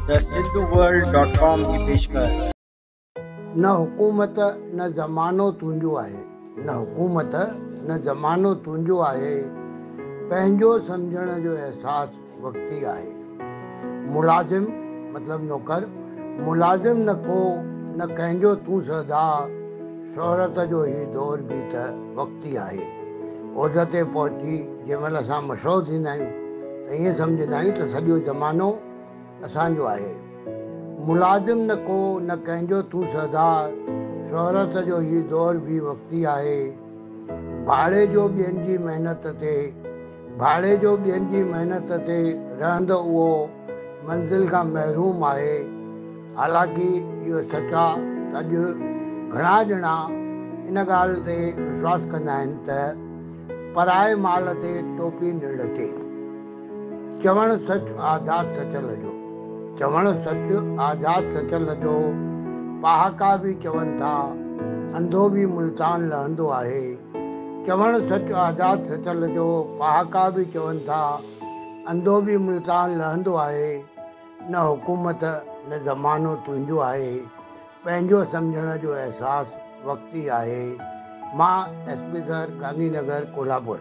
The Sindhu world dot com جي پيشڪش. نه حڪومت نه زمانو تنهنجو آهي. نه حڪومت نه زمانو تنهنجو آهي. پنهنجو سمجهڻ جو احساس وقتي آهي. ملازم مطلب نوڪر، ملازم نه ڪو نه ڪنهن جو تون سردار، شهرت جو هي دور به ته وقتي آهي. عهدي تي پهچي جنهن مهل اسان مشهور ٿيندا آهيون ته ائين سمجهندا آهيون ته سڄو زمانو اسان جو آهي. ملازم نه ڪو نه ڪنهن جو تون سردار، شهرت جو هي دور به وقتي آهي. ڀاڙي جو ٻين جي محنت تي، ڀاڙي جو ٻين جي محنت تي رهندو اهو منزل کان محروم آهي. حالانڪه اهو سچ آ ته اڄ گهڻا ڄڻا ان ڳالهه تي وشواس ڪندا آهن ته پرائي مال تي ٽوپي نڙ تي. چوڻ سچ آزاد سچل جو. چوڻ سچ آزاد سچل جو، پهاڪا به چون ٿا، انڌو به ملتان لهندو آهي. چوڻ سچ آزاد سچل جو، پهاڪا به چون ٿا، انڌو به ملتان لهندو آهي. نه حڪومت نه زمانو تنهنجو آهي، پنهنجو سمجهڻ جو احساس وقتي آهي. مان S P sir Gandhi Nagar Kolhapur.